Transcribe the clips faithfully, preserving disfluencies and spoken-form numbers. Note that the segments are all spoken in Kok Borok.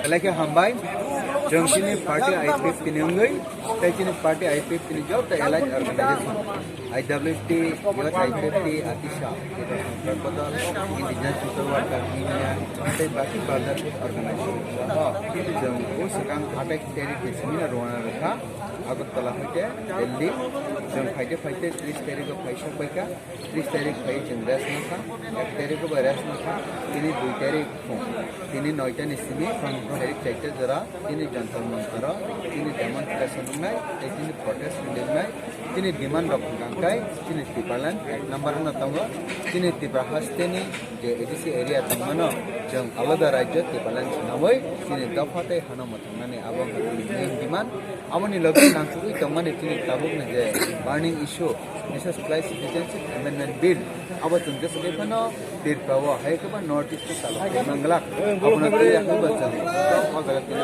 Belai khe hambai, chwng chini party I P F T ni wngwi, tei chini party I P F T ni joto allied organization, I W T, Youth I P F T, ATISA, Youth Action Front Bodol, Indigenous Social Worker Union, tei baki brotherhood organization, chwng o swkang athai tarik ni simi no rwna rwkha, Agartala hoite Delhi, chwng phaite phaite tris tarik o phai sok baikha. Tris tarik phai chwng rest nokha, ek tarik bo rest nokha, tini dui tarik phung, tini noita ni simi, phung tarik chaita jora, tini Jantar Mantar o, tini demonstration wngnai, tei tini protest wngnai, tini demand rok hwnkha khe, tini Tipraland ek number no tongo, tini Tipra haste ni je A D C area tongmano, chwng alada rajyo Tipraland swnamwi, tini dopha tei hano mwthang nani abo wngkha tini main demand. Aboni logi nangkukwi tongmani tini tabukni je burning issue, National Supply Citizenship Amendment Bill, abo chwng jesa phano Tripura o hai khe ba North East o tabuk tei manglak. Abono twi yakwi bo chwng o jaga tini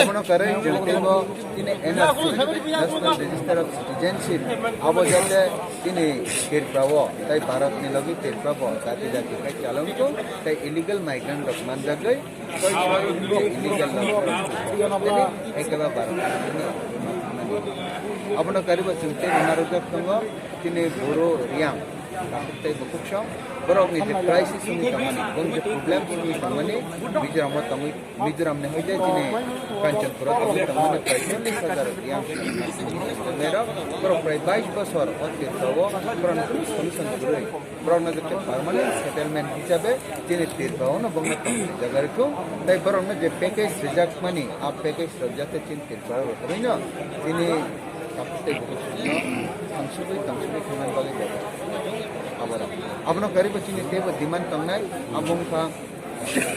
abono karwi chwng teibo tini N R C, National Register of Citizenship, abo jate tini Tripura o tei Bharat ni logi Tripura bo jati jati khai chalwng tong tei illegal migrant rok manjagwi illegal logi, tini ekaba bar. Abono karibo chwng tei narwkjak tongo, tini Boro Riang, Takhuk tei Bukhuk song, borokni je crisis wngwi tongmani, bong je problem wngwi tongmani, Mizoram o tongwi, Mizoram ni hoite chini Kanchanpur o tongwi tongmani prai chollish hajar Riang song, borok prai bais bosor o Tripura o borokni kunu solution kwrwi. Borokno je permanent settlement hisabe chini Tripura o no bongno tongmani jaga rwkhu, tei borokno je package rijakmani, a package rok jate chini Tripura o rwkhuino chini kaphuk tei bukhuk songno thangsugwi thangsugwi thangna bagwi jaga. Aborok. Abono karibo chini teibo demand tongnai, abo wngkha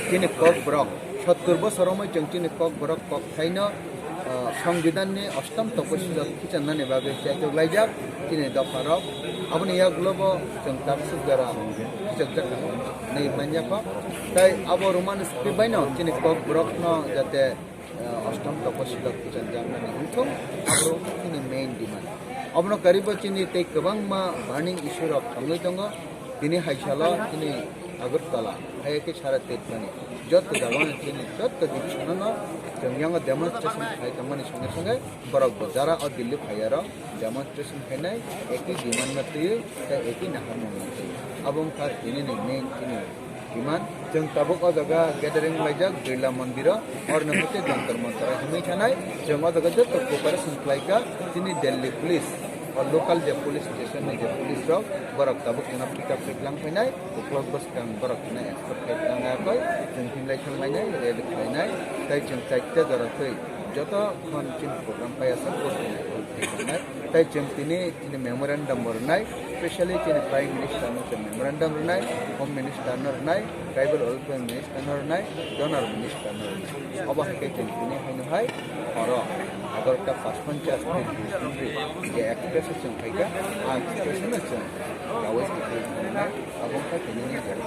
chini Kokborok. Sottur bosor romwi chwng chini Kokborok kokthaino, ah, Songbidanni ostom toposilok khichanani bagwi chaitok laijak chini dopharok. Aboni yagulobo chwng taksuk jora khichakjak hinwi manya kho. Tai abo Roman script baino chini Kokborokno jate, ah, ostom toposilok khichanjaknani wngthung, abo chini main demand. Abono karibo chini tei kwbangma burning issue rok tongwi tongo. Tini hai salo chini Agartala, hai khe sara Tripurani joto jagao chini joto division-o chwng yango demonstration khai tongmani songe songe borok bo jara o Delhi phai aro demonstration khainai, eki demand no twiwi tei eki naharmung no twiwi. Abo wngkha tini ni main chini demand. Chwng tabuk o jaga gathering laijak Birla Mondiro, oroni hoite Jantar Mantar hinwi thanai. Chwng o jaga joto cooperation khlaikha chini Delhi police. O local je police station ni je police rok, borok tabuk chwngno pick up khe lang phainai, uklok bwskang borok chwngno escort khe lang yakoi, chwng hinlai thanglainai, raid khlainai, tei chwng chaita jora twi joto khon chini program paiyasa, bo khe nai. Tei chwng tini, tini memorandum bo rwnai, specially chini Prime Minister no chwng memorandum rwnai, Home Minister no rwnai, Tribal Welfare Minister no rwnai, Donor Minister no rwnai. Obo hai khe chwng tini haino hai oro Agartala Paspon Chas Country je express o chwng phaikha, a express no chwng kawai se khe tongnai, abo wngkha tini ni jora.